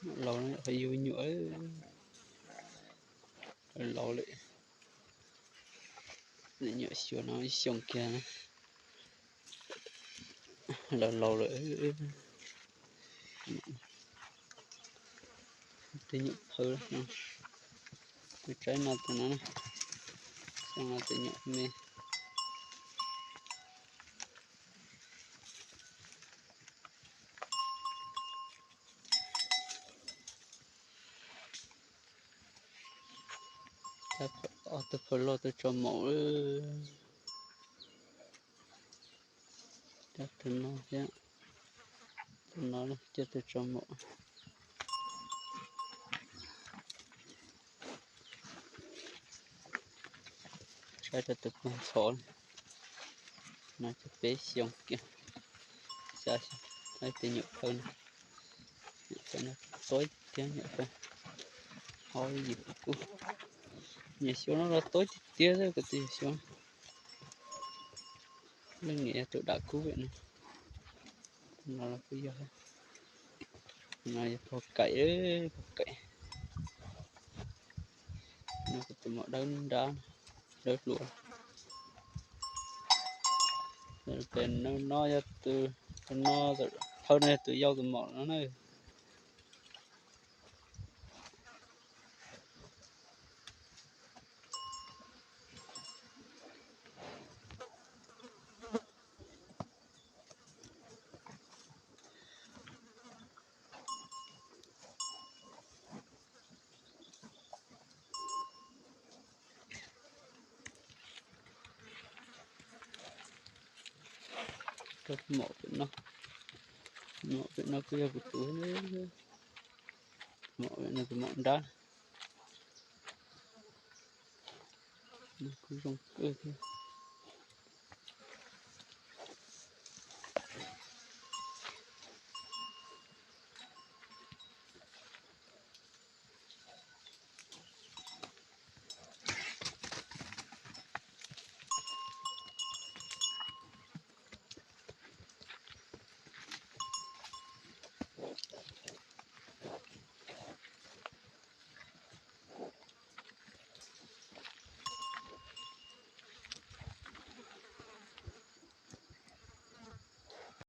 Laus no yog qhov yug nyuam, laus lawm. Nyuam xyuas no ib xyoos kiag na, laus laus lawm. Tus nyuam phawj, tus tsaib no, tus no, xyoo no tus nyuam me. Ob tug phawj loj tuaj tso maum. Coj tus no thiab, tus no coj tuaj tso maum. Saib rau tus pog ntxhov no, cov peb xyoos kiag, xya xyoo, tus nyuam phawj no. Nyuam phawj no tob tiag, nyuam phawj hauv yim kub. Nyuam xyuas no los tob tiag tiag, kuv tus nyuam xyuas. Leej niam yog tus dam kub pem no. No los kuj yog, no yog pog kaim, pog kaim. No kuv tus maum dawb nrab, dawb hluas. Pem no yog tus, no, phawj no yog tus yau tus maum no na. Maum pem no, maum pem no kuj yog kuv tus, maum pem no tus maum nrab. Kuj zoo kawg thiab.